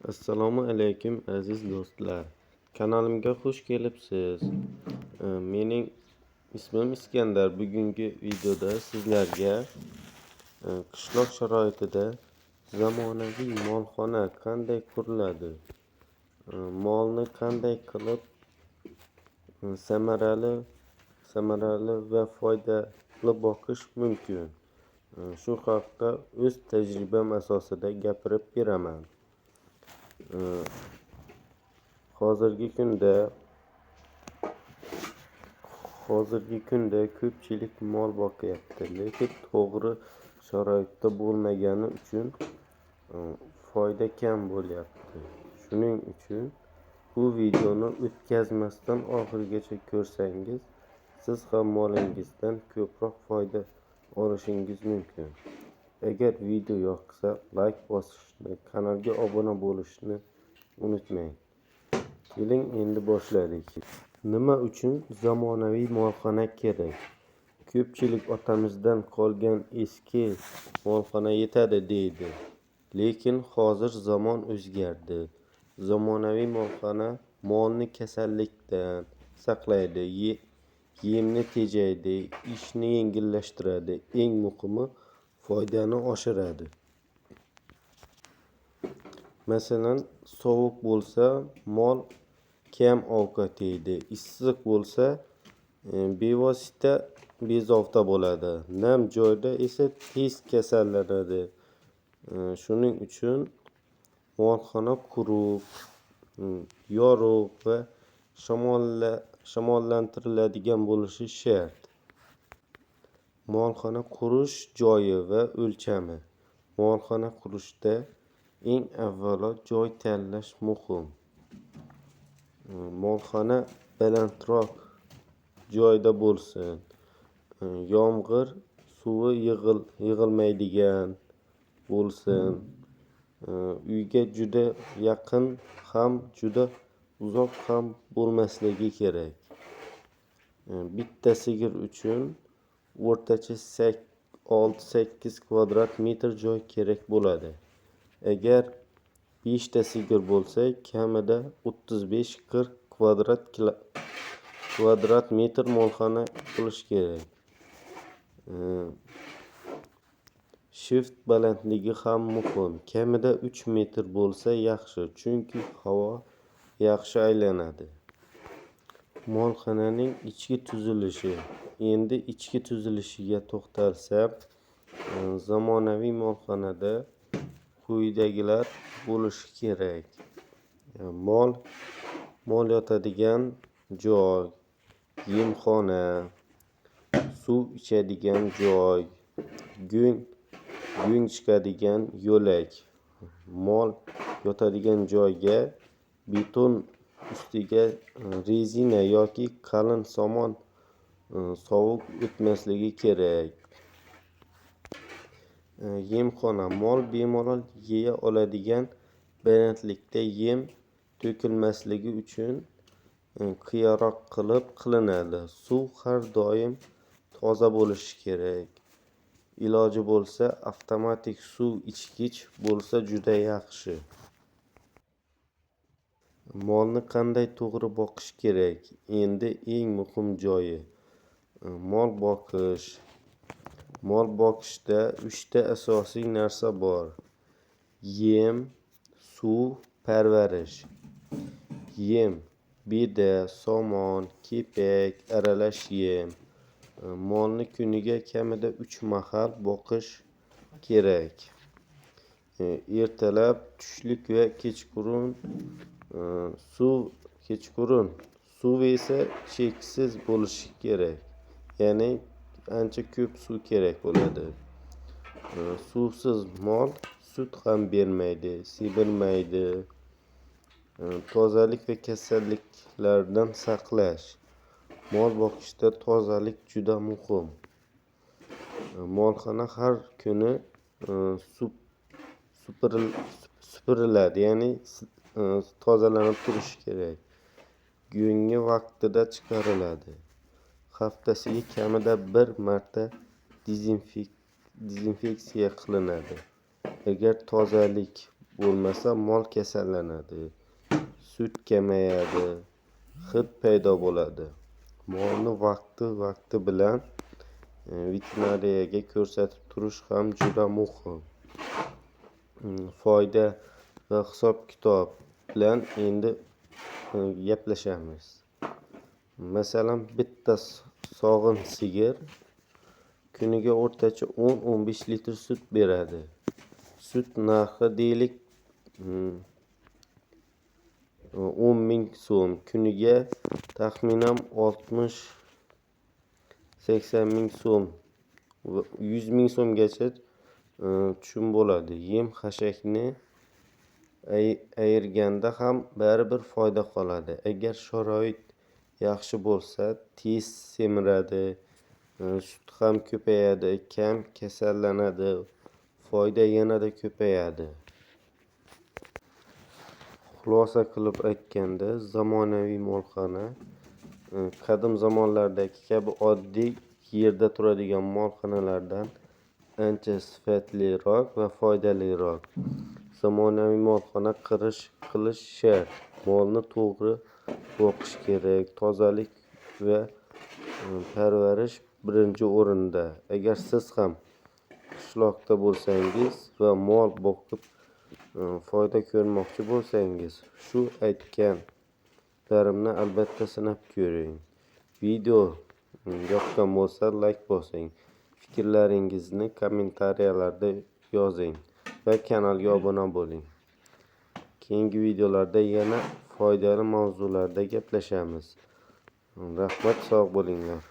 Assalomu alaykum, aziz do'stlar. Kanalimga xush kelibsiz. Mening ismim Iskandar. Bugungi videoda sizlarga qishloq sharoitida zamonaviy molxona qanday quriladi, molni qanday qilib samarali va foydali boqish mumkin. Shu haqda o'z tajribam asosida gapirib beraman. Hozirgi kunda ko'pchilik mol boqyapti, lekin to'g'ri sharoitda bo'lmagani uchun foyda kam bo'lyapti. Shuning uchun bu videoni o'tkazmasdan oxirigacha ko'rsangiz, siz ham molingizdan ko'proq foyda olishingiz mumkin. Agar video yoqsa, layk bosishni, kanalga obuna bo'lishni unutmang. Keling, endi boshladik. Nima uchun zamonaviy molxona kerak? Ko'pchilik otamizdan qolgan eski molxona yetadi, deydi. Lekin hozir zamon o'zgardi. Zamonaviy molxona molni kasallikdan saqlaydi, yemni tejaydi, ishni yengillashtiradi, eng muhimi, foydani oshiradi. Masalan, sovuq bo'lsa, mol kam ovqat yeydi, issiq bo'lsa, bevosita bezovta bo'ladi. Nam joyda esa tez kasallanadi. Shuning uchun molxona quruq, yorug' va shamollantiriladigan bo'lishi shart. Molxona qurish joyi va o'lchami. Molxona qurishda eng avvalo joy tanlash muhim. Molxona balandroq joyda bo'lsin. Yomg'ir suvi yig'ilmaydigan bo'lsin. Uyga juda yaqin ham, juda uzoq ham bo'lmasligi kerak. Bitta sigir uchun o'rtacha 6-8 kvadrat metr joy kerak bo'ladi. Agar 5 ta sigir bo'lsa, kamida 35-40 kvadrat metr molxona bo'lishi kerak. Shift balandligi ham muhim. Kamida 3 metr bo'lsa yaxshi, chunki havo yaxshi aylanadi. Molxonaning ichki tuzilishi. Endi ichki tuzilishiga to'xtalsak, zamonaviy molxonada quyidagilar bo'lishi kerak. Mol yotadigan joy, yemxona, suv ichadigan joy, go'ng chiqadigan yo'lak. Mol yotadigan joyga beton ustiga rezina yoki qalin somon, sovuq o'tmasligi kerak. Yemxona: mol bemalol yeya oladigan balandlikda, yem to'kilmasligi uchun qiyaroq qilib qilinadi. Suv har doim toza bo'lishi kerak. Iloji bo'lsa, avtomatik suv ichgich bo'lsa, juda yaxshi. Molni qanday to'g'ri boqish kerak? Endi eng muhim joyi. Mol boqish. Mol boqishda uchta asosiy narsa bor: yem, suv, parvarish. Yem: beda, somon, kepak, aralash yem. Molni kuniga kamida uch mahal boqish kerak: ertalab, tushlik va kechqurun. Suv esa cheksiz bo'lishi kerak, ya'ni ancha ko'p suv kerak bo'ladi. Suvsiz mol sut ham bermaydi, semirmaydi. Tozalik va kasalliklardan saqlash. Mol boqishda tozalik juda muhim. Molxona har kuni supuriladi, ya'ni tozalanib turishi kerak. Go'ngi vaqtida chiqariladi. Haftasiga kamida bir marta dezinfeksiya qilinadi. Agar tozalik Bo'lmasa mol kasallanadi, sut kamayadi, hid paydo bo'ladi. Molni vaqti bilan veterinariyaga ko'rsatib turish ham juda muhim. Foyda va hisob-kitob bilan endi gaplashamiz. Masalan, bitta sog'in sigir kuniga o'rtacha 10-15 litr sut beradi. Sut narxi deylik 10 ming so'm, kuniga taxminan 60-80 ming so'm, 100 ming so'mgacha tushum bo'ladi. Yem xashakni ayirganda ham baribir foyda qoladi. Agar sharoit yaxshi bo'lsa, tez semiradi, sut ham ko'payadi, kam kasallanadi, foyda yanada ko'payadi. Xulosa qilib aytganda, zamonaviy molxona qadim zamonlardagi kabi oddiy yerda turadigan molxonalardan ancha sifatliroq va foydaliroq. Zamonaviy molxona qilish shart. Molni to'g'ri boqish kerak, tozalik va parvarish birinchi o'rinda. Agar siz ham qishloqda bo'lsangiz va mol boqib foyda ko'rmoqchi bo'lsangiz, shu aytganlarimni albatta sinab ko'ring. Video yoqqan bo'lsa like bosing, fikrlaringizni kommentariyalarda yozing va kanalga obuna bo'ling. Keyingi videolarda yana foydali mavzularda gaplashamiz. Rahmat, sog' bo'linglar.